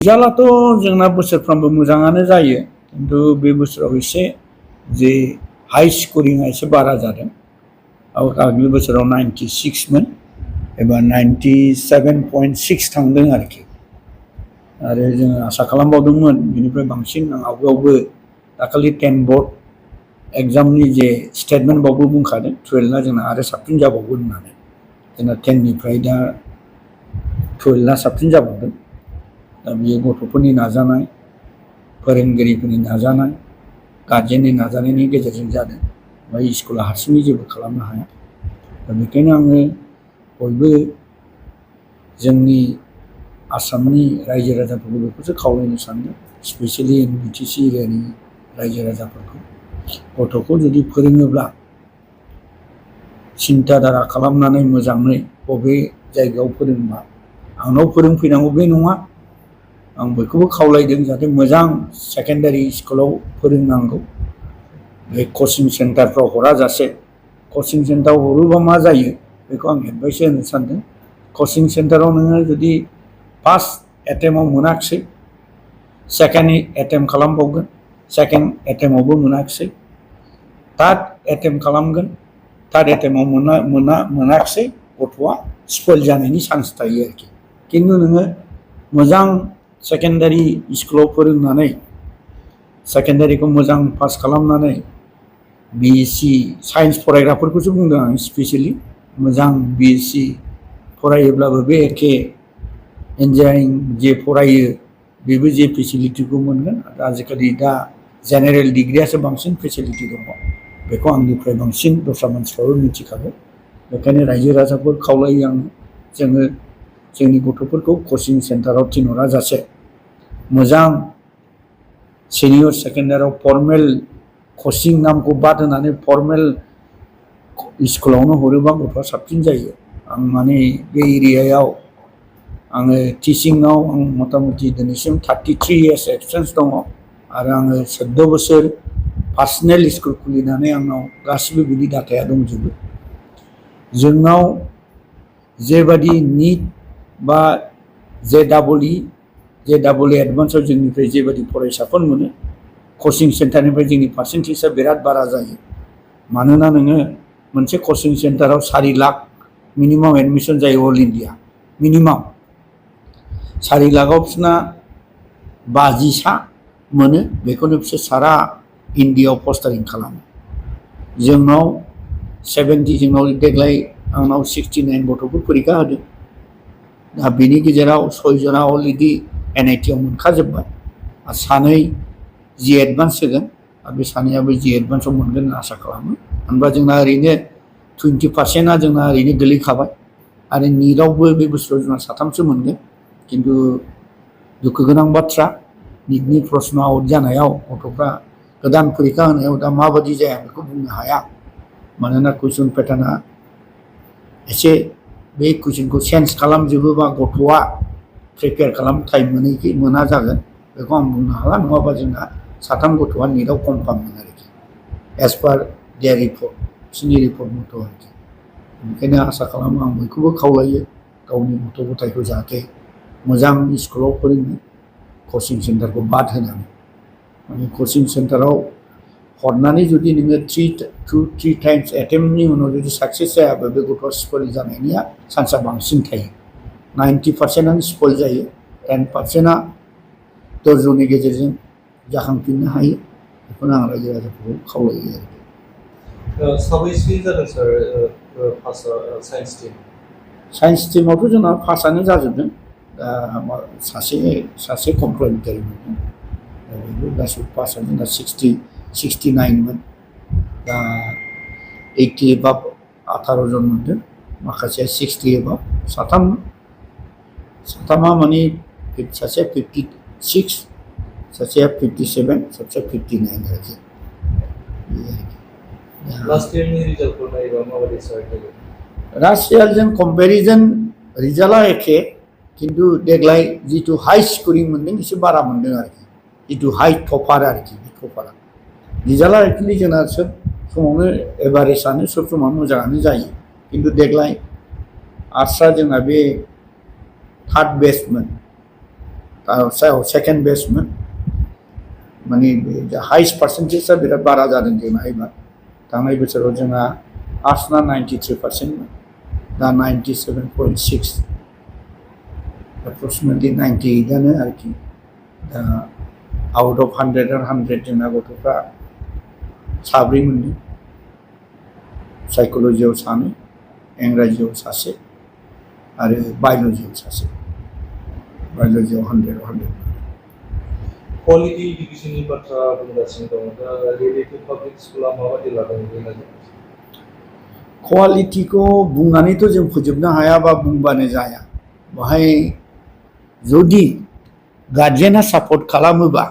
रिजाल्टआथ' जोंना बोसोरफ्रोमबो मोजाङानो जायो, खिन्थु बे बोसोराव एसे जे हाई स्करिंआ एसे बारा जादों। आगोलनि बोसोराव 96मोन, एबार 97.6 थांदों आरोखि। आरो जोङो आसा खालामबावदोंमोन बिनिफ्राय बांसिन। आवगायावबो दाखालि 10 बोर्ड एग्जामनि जे स्टेटमेन्ट बावबो बुंखादों 12ना जोंना आरो साबसिन जाबावगोन होननानै। जोंना 10निफ्राय दा 12ना साबसिन जाबावदों। दा बियो गथ'फोरनि नाजानाय, फोरोंगिरिफोरनि नाजानाय, गार्जेननि नाजानायनि गेजेरजों जादों। ओमफ्राय स्कुला हारसिङै जेबो खालामनो हाया। दा बेखायनो आङो बयबो जोंनि आसामनि रायजो राजाफोरखौ बेखौसो खावलायनो सानदों, स्पेसियेलि BTC एरियानि रायजो राजाफोरखौ। गथ'खौ जुदि फोरोङोब्ला सिन्था धारा खालामनानै मोजाङै बबे जायगायाव फोरोंबा आंनाव फोरोंफैनांगौ बे नङा। आं बयखौबो खावलायदों जाहाथे मोजां सेकेन्डारि स्कुलाव फोरोंनांगौ। बे कचिं सेन्टारफ्राव हराजासे, कचिं सेन्टाराव हरोबा मा जायो बेखौ आं एडभाइस होनो सानदों। कचिं सेन्टाराव नोङो जुदि फार्स्ट एटेम्पआव मोनाखिसै, सेकेन्ड एटेम्प खालामबावगोन, सेकेन्ड एटेम्पआवबो मोनाखिसै, थार्ड एटेम्प खालामगोन, थार्ड एटेम्पआव मोनाखिसै, गथ'आ स्पइल जानायनि चान्स थायो आरोखि। खिन्थु नोङो मोजां सेकेन्डारि स्कुलाव फोरोंनानै सेकेन्डारिखौ मोजां पास खालामनानै BSc साइन्स फरायग्राफोरखौसो बुंदों आं स्पेसियेलि। मोजां BSc फरायोब्लाबो बे एखे इन्जिनियारिं जे फरायो बेबो जे फेसिलिटिखौ मोनगोन। आजिखालि दा जेनेरेल डिग्रियासो बांसिन फेसिलिटि दङ, बेखौ आंनिफ्राय बांसिन दस्रा मानसिफ्राबो मिथिखागौ। बेखायनो रायजो राजाफोर खावलायो आङो, जोङो जोंनि गथ'फोरखौ कचिं सेन्टाराव थिनहराजासे मोजां सिनियर सेकेन्डारियाव फर्मेल कचिं नामखौ बाद होनानै फर्मेल स्कुलावनो हरोबा गथ'आ साबसिन जायो। आं माने बे एरियायाव आङो टिचिंआव आं मथा मथि दिनैसिम 33 इयार्स एक्सपिरियेन्स दङ। आरो आङो 14 बोसोर पार्सनेल स्कुल खुलिनानै आंनाव गासिबो बिनि डाटाया दंजोबो। जोंनाव जेबादि निट बा JEE एडभान्सआव जोंनिफ्राय जेबादि फरायसाफोर मोनो, कचिं सेन्टारनिफ्राय जोंनि पार्सेन्टेजआ बिराद बारा जायो। मानोना नोङो मोनसे कचिं सेन्टाराव 4 लाख मिनिमाम एडमिसन जायो अल इन्डिया। मिनिमाम 4 लाखआव बिसोरना 50सा मोनो, बेखौनो बिसोर सारा इन्डियायाव पस्टारिं खालामो। जोंनाव 70, जोंनाव देग्लाय आंनाव 69 गथ'फोर फरिखा होदों। दा बेनि गेजेराव 6 जना अलरेडि NIT आव मोनखाजोब्बाय, आरो 2 जि एडभान्स होगोन, आरो बे 2आबो जि एडभान्सआव मोनगोन होनना आसा खालामो। होनबा जोंना ओरैनो 20%आ जोंना ओरैनो गोलैखाबाय। आरो निटआवबो बे बोसोराव जोंना 3सो मोनगोन। खिन्थु दुखु गोनां बाथ्रा, निटनि प्रश्न आउट जानायाव गथ'फ्रा गोदान फरिखा होनायाव दा माबादि जाया बेखौ बुंनो हाया। मानोना कुइसन पेटार्नआ एसे बे कुइसनखौ चेन्ज खालामजोबोबा गथ'आ प्रिपेयार खालामनो टाइम मोना जागोन, बेखौ आं बुंनो हाला। नङाबा जोंना 3 गथ'आ निटआव कनफार्ममोन आरोखि, एज पार देयार रिपर्ट, बिसोरनि रिपर्ट मथ' आरोखि। बेनिखायनो आसा खालामो, आं बयखौबो खावलायो गावनि गथ' गथायखौ जाहाथे मोजां स्कुलाव फोरोङो, कचिं सेन्टारखौ बाद होनानै। माने कचिं सेन्टाराव हरनानै जुदि नोङो 2-3 टाइम्स एटेम्पनि उनाव जुदि साक्सेस जायाबा बे गथ'आ स्पइल जानायनिया चान्सआ बांसिन थायो। 90%आनो स्पइल जायो, 10%आ धैर्यनि गेजेरजों जाखांफिननो हायो। बेखौनो आं रायजो राजाफोरखौ खावलायो आरोखि। साबैसे जादों सार पासआ साइन्स टीम? साइन्स टीमावथ' जोंना पासआनो जाजोबदों। दा सासे कमप्लिमेन्टारि मोनदों। बेबो गासिबो पासआ जोंना 69मोन। दा 80 एबाब 18 जन मोनदों, माखासेया 60 एबाब। साथामा माने सासेया 56, सासेया 57, सासेया 59 आरोखि। लास्ट इयारनि रिजाल्टखौ नायोबा माबायदि सार? लास्ट इयारजों कम्पेरिजन रिजाल्टआ एखे, खिन्थु देग्लाय जिथु हाई स्करिं मोनदों एसे बारा मोनदों आरोखि। जिथु हाई टपार आरोखि, बे टपारा। रिजाल्टआ एक्चुवेलि जोंना सोब समावनो एभारेजआनो सोब समावनो मोजाङानो जायो। खिन्थु देग्लाय आर्ट्सआ जोंना बे थार्ड बेस्टमोन। सायाव सेकेन्ड बेस्टमोन माने हाइस्ट पार्सेन्टेजआ बिराद बारा जादों जोंना एबार थांनाय बोसोराव जोंहा आर्ट्सना 93%मोन दा 97.6 एप्रक्सिमेटलि 98आनो आरोखि दा आउट अफ 100 आव 100 जोंना गथ'फ्रा साब्रै मोनदों साइकोलजियाव सानै इंराजियाव सासे आरो बाय'लजियाव सासे बाय'लजियाव 100 आव 100 क्वालिटी एडुकेशननि बाथ्रा बुंगासिनो दं दा रिलेटिभ पाब्लिक स्कुला माबायदि लादों बेबायदि क्वालिटिखौ बुंनानैथ' जों फोजोबनो हाया बा बुंबानो जाया बाहाय जुदि गार्जेना सापर्ट खालामोबा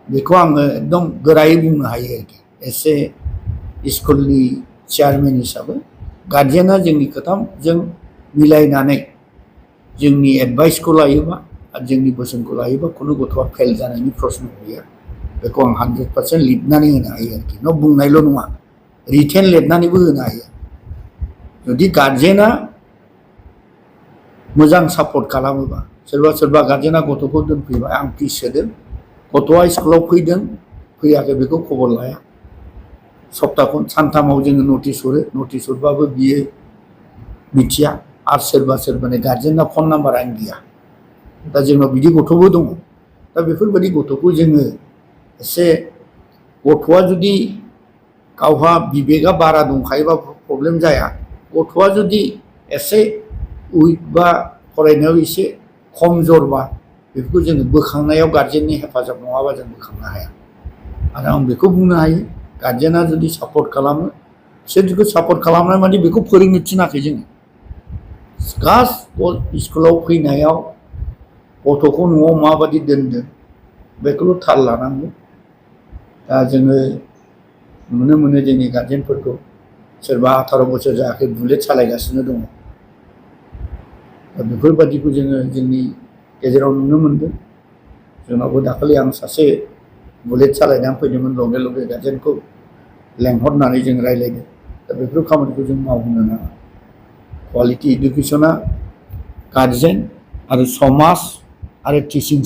बेखौ आङो एकदम गोरायै बुंनो हायो आरोखि एसे स्कुलनि चेयारमेन हिसाबै गार्जेना जोंनि खोथाजों मिलायनानै जोंनि एडभाइसखौ लायोबा आरो जोंनि बोसोनखौ लायोबा खुनु गथ'आ फेल जानायनि प्रश्न गैया बेखौ आं 100% लिरनानै होनो हायो आरोखि न' बुंनायल' नङा रिटेन लिरनानैबो होनो हायो जुदि गार्जेना मोजां सापर्ट खालामोबा सोरबा सोरबा गार्जेना गथ'खौ दोनफैबाय आं फिस होदों गथ'आ स्कुलाव फैदों फैयाखै बेखौ खबर लाया सप्ताखौ सानथामाव जोङो नटिस हरो नटिस हरबाबो बियो मिथिया आरो सोरबा सोरबानि गार्जेनना फन नाम्बारानो गैया दा जोंनाव बिदि गथ'बो दङ दा बेफोरबायदि गथ'खौ जोङो एसे गथ'आ जुदि गावहा बिबेगा बारा दंखायोबा प्रब्लेम जाया गथ'आ जुदि एसे उइक बा फरायनायाव एसे खमजोरबा बेफोरखौ जोङो बोखांनायाव गार्जेननि हेफाजाब नङाबा जों बोखांनो हाया आरो आं बेखौ बुंनो हायो गार्जेना जुदि सापर्ट खालामो बिसोरखौ सापर्ट खालामनाय माने बेखौ फोरोंनो थिनाखै जोङो गासिबो स्कुलाव फैनायाव गथ'खौ न'आव माबायदि दोनदों बेखौल' थाल लानांगौ दा जोङो नुनो मोनो जोंनि गार्जेनफोरखौ सोरबा 18 बोसोर जायाखै बुलेट सालायगासिनो दङ दा बेफोरबादिखौ जोङो जोंनि गेजेराव नुनो मोनदों जोंनावबो दाखालि आं सासे बुलेट सालायनानै फैदोंमोन लगे लगे गार्जेनखौ लेंहरनानै जों रायज्लायदों दा बेफोर खामानिखौ जों मावहोनो नाङा क्वालिटी एडुकेशना गार्जेन आरो समाज आरो टिचिं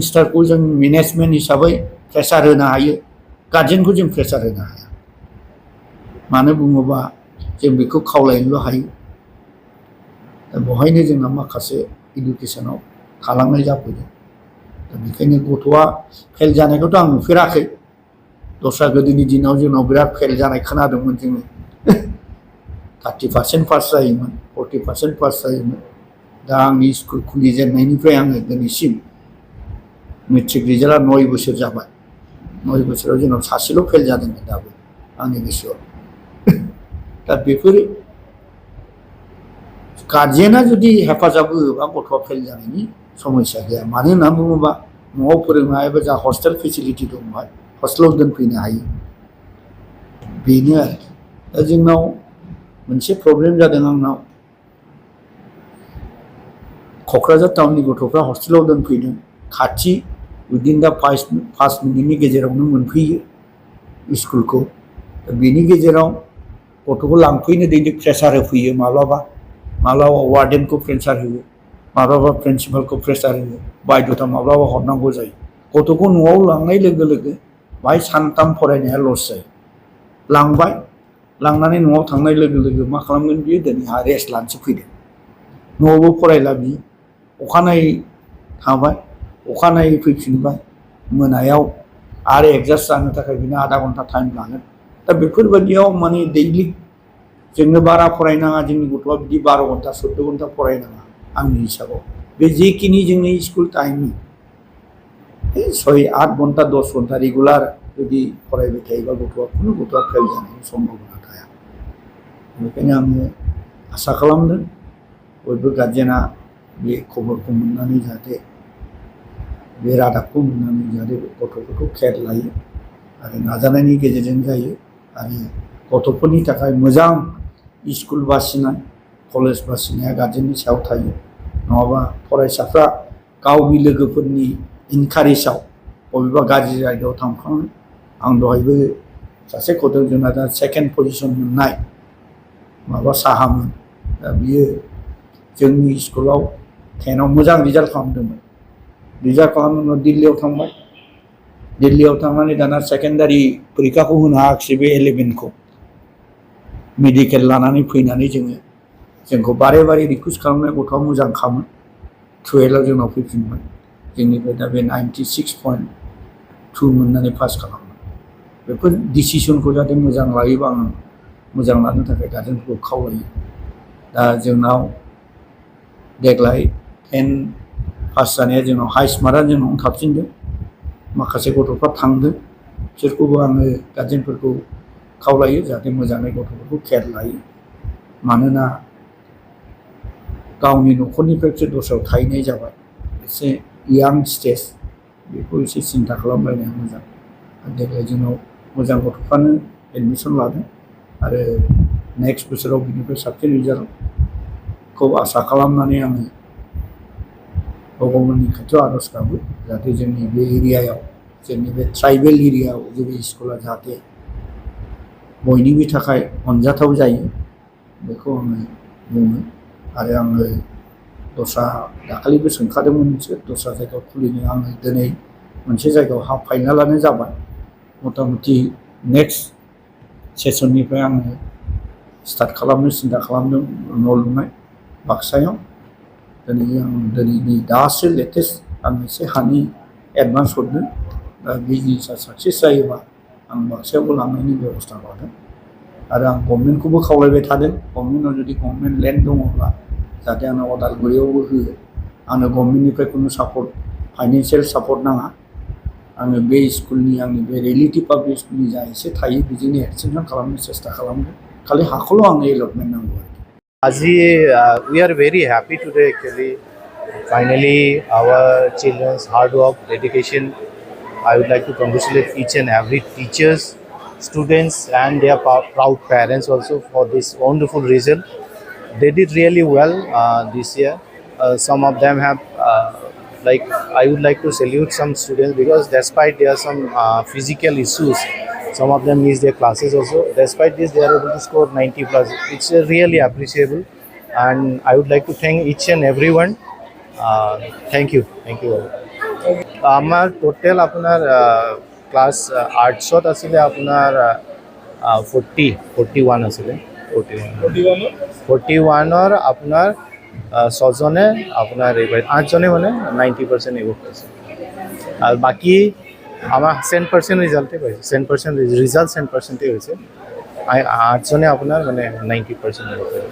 स्टाफखौ जों मेनेजमेन्ट हिसाबै प्रेसार होनो हायो गार्जेनखौ जों प्रेसार होनो हाया मानो बुङोबा जों बेखौ खावलायनोल' हायो दा बेवहायनो जोंना माखासे इडुकेसनाव थालांनाय जाफैदों दा बेखायनो गथ'आ फेल जानायखौथ' आं नुफेराखै दस्रा गोदोनि दिनाव जोंनाव बिराद फेल जानाय खोनादोंमोन जोङो 30% पास जायोमोन 40% पास जायोमोन दा आंनि स्कुल खुलिजेननायनिफ्राय आङो दिनैसिम मेट्रिक रिजाल्टआ 9 बोसोर जाबाय 9 बोसोराव जोंनाव सासेल' फेल जादोंमोन दाबो आंनि गोसोआव दा बेफोरो गार्जेना जुदि हेफाजाब होयोबा गथ'आ फेल जानायनि समस्या गैया मानो होनना बुङोबा न'आव फोरोंनो हायोबा जा हस्टेल फेसिलिटि दं बेवहाय हस्टेलाव दोनफैनो हायो बेनो आरोखि दा जोंनाव मोनसे प्रब्लेम जादों आंनाव क'क्राझार टाउननि गथ'फ्रा हस्टेलाव दोनफैदों खाथि उइदिन दा 5 मिनिटनि गेजेरावनो मोनफैयो स्कुलखौ दा बेनि गेजेराव गथ'खौ लांफैनो दैनि प्रेसार होफैयो माब्लाबा वार्डेनखौ प्रेसार होयो माब्लाबा प्रिन्सिपालखौ प्रेसार होयो बायद'था माब्लाबा हरनांगौ जायो गथ'खौ न'आव लांनाय लोगो लोगो बाहाय सानथाम फरायनाया लस जायो लांबाय लांनानै न'आव थांनाय लोगो लोगो मा खालामगोन बियो दिनैहा रेस्ट लानोसो फैदों न'आवबो फरायला बियो अखानायै थाबाय अखानायै फैफिनबाय मोनायाव आरो एडजास्ट जानो थाखाय बिनो आधा घन्टा टाइम लागोन दा बेफोरबायदियाव माने दैलि जोंनो बारा फरायनाङा जोंनि गथ'आ बिदि 12 घन्टा 14 घन्टा फरायनाङा आंनि हिसाबाव बे जेखिनि जोंनि स्कुल टाइमनि 6-8 घन्टा 10 घन्टा रेगुलार जुदि फरायबाय थायोबा खुनु गथ'आ फेल जानायनि सम्भाबना थाया बेनिखायनो आङो आसा खालामदों बयबो गार्जेना बे खबरखौ मोननानै जाहाथे बे रादाबखौ मोननानै जाहाथे गथ'फोरखौ केयार लायो आरो नाजानायनि गेजेरजों जायो आरो गथ'फोरनि थाखाय मोजां स्कुल बासिनाय कलेज बासिनाया गार्जेननि सायाव थायो नङाबा फरायसाफ्रा गावनि लोगोफोरनि इनकारेजाव बबेबा गाज्रि जायगायाव थांफ्लाङो आं दहायबो सासे गथ' जोंना दा सेकेन्ड पजिशन मोननाय माबा साहामोन दा बियो जोंनि स्कुलाव 10आव मोजां रिजाल्ट खालामदोंमोन रिजाल्ट खालामनायनि उनाव दिल्लीयाव थांबाय दिल्लीयाव थांनानै दाना सेकेन्डारि परिखाखौ होनो हायाखिसै बे 11खौ मेडिकेल लानानै फैनानै जोंखौ बारे बारे रिकुवेस्ट खालामनाय गथ'आ मोजां खामोन 12आव जोंनाव फैफिनबाय जोंनिफ्राय दा बे 96.2 मोननानै पास खालामो बेफोर डिसिसनखौ जाहाथे मोजां लायोबा आं मोजां लानो थाखाय गार्जेनफोरखौ खावलायो दा जोंनाव देग्लाय 10 पास जानाया जोंनाव हाइस्ट मार्कआ जोंनाव थाबसिनदों माखासे गथ'फ्रा थांदों बिसोरखौबो आङो गार्जेनफोरखौ खावलायो जाहाथे मोजाङै गथ'फोरखौ केयार लायो मानोना गावनि न'खरनिफ्रायसो दस्रायाव थाहैनाय जाबाय एसे यां स्टेज बेखौ एसे सिन्था खालामलायनाया मोजां देग्लाय जोंनाव मोजां गथ'फ्रानो एडमिसन लादों आरो नेक्स्ट बोसोराव बिनिफ्राय साबसिन रिजाल्टखौ आसा खालामनानै आङो भगबाननि खाथियाव आर'ज गाबो जाहाथे जोंनि बे एरियायाव जोंनि बे ट्राइबेल एरियायाव बे स्कुला जाहाथे बयनिबो थाखाय अनजाथाव जायो बेखौ आङो बुङो आरो आङो दस्रा दाखालिबो सोंखादोंमोन मोनसे दस्रा जायगायाव खुलिनो आङो दिनै मोनसे जायगायाव हा फाइनालानो जाबाय मथा मथि नेक्स्ट सेसननिफ्राय आङो स्टार्ट खालामनो सिन्था खालामदों न' लुनाय बाक्सायाव दिनैनि दासो लेटेस्ट आं एसे हानि एडभान्स हरदों दा बिजनेसा साक्सेस जायोबा आं बाक्सायावबो लांनायनि बेबस्था लादों आरो आं गभर्नमेन्टखौबो खावलायबाय थादों गभर्नमेन्टआव जुदि गभर्नमेन्ट लेन्ड दङब्ला जाहाथे आंनो अदालगुरियावबो होयो आंनो गभर्नमेन्टनिफ्राय खुनु सापर्ट फाइनान्सियेल सापर्ट नाङा आङो बे स्कुलनि आंनि बे रिलेटिभ पाब्लिक स्कुलनि जा एसे थायो बेजोंनो एक्सटेनसन खालामनो सेस्था खालामदों खालि हाखौल' आंनो एलटमेन्ट नांगौ Aji, we are very happy today actually. Finally, our children's hard work, dedication. I would like to congratulate each and every teachers, students, and their proud parents also for this wonderful result. They did really well this year. Some of them have, I would like to salute some students because despite there are some physical issues, some of them miss their classes also. Despite this, they are able to score 90 plus. It's really appreciable, and I would like to thank each and everyone. Thank you all. আমার total আপনার class আর্টছত আছিলে আপোনাৰ 41 আছিলে 41ৰ আপোনাৰ 6জনে আপোনাৰ এইবাৰ 8জনে মানে 90% এইবোৰ পাইছে আৰু বাকী আমাৰ 100% ৰিজাল্টে পাইছে 100% ৰিজাল্ট 100%ই হৈছে 8জনে আপোনাৰ মানে 90%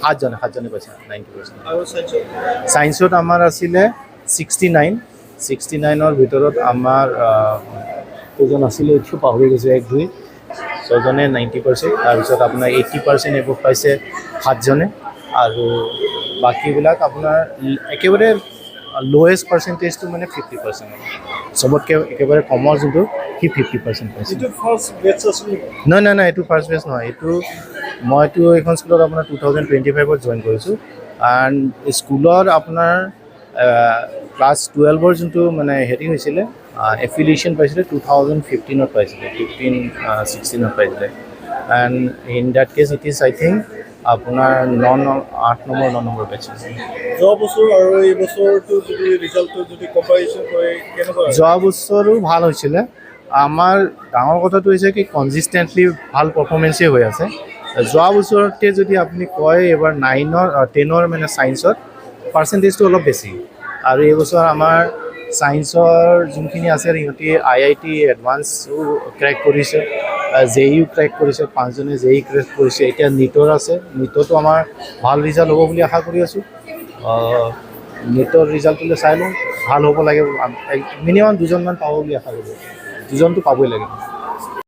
7জনে পাইছে 90% আৰু সায়েন্সত আমাৰ আছিলে 69ৰ ভিতৰত আমাৰ কেইজন আছিলে এইটো পাহৰি গৈছে 1 2 6জনে 90% তাৰপিছত আপোনাৰ 80% এইবোৰ পাইছে 7জনে আৰু বাকীবিলাক আপোনাৰ একেবাৰে লোৱেষ্ট পাৰ্চেণ্টেজটো মানে 50% চবতকৈ একেবাৰে কমৰ যোনটো সি 50% পাইছে এইটো ফাৰ্ষ্ট বেটছ আছিল নাই এইটো ফাৰ্ষ্ট বেচ নহয় মইতো এইখন স্কুলত আপোনাৰ 2025ত জইন কৰিছোঁ এণ্ড স্কুলৰ আপোনাৰ ক্লাছ 12ৰ যোনটো মানে হেৰি হৈছিলে এফিলিয়েশ্যন পাইছিলে 2015ত পাইছিলে 16ত পাইছিলে and in date case it is I think আপোনাৰ 8 নম্বৰ পাইছে যোৱা বছৰ আৰু এই বছৰটো যদি ৰিজাল্টটো যদি কম্পাৰিজন কৰে কেনেকুৱা যোৱা বছৰো ভাল হৈছিলে আমাৰ ডাঙৰ কথাটো হৈছে কি কনজিষ্টেণ্টলি ভাল পাৰফৰ্মেঞ্চেই হৈ আছে যোৱা বছৰতে যদি আপুনি কয় এইবাৰ 10ৰ মানে ছায়েন্সত পাৰ্চেণ্টেজটো অলপ বেছি আৰু এই বছৰ আমাৰ ছায়েন্সৰ যোনখিনি আছে সিহঁতি IIT এডভান্সো ক্ৰেক কৰিছে JEU ক্ৰেক কৰিছে 5জনে JEU ক্ৰেক কৰিছে এতিয়া নিটৰ আছে নিটতো আমাৰ ভাল ৰিজাল্ট হ'ব বুলি আশা কৰি আছোঁ নিটৰ ৰিজাল্টটোলৈ চাই লওঁ ভাল হ'ব লাগে মিনিমাম 2জনমান পাব বুলি আশা কৰোঁ 2জনটো পাবই লাগে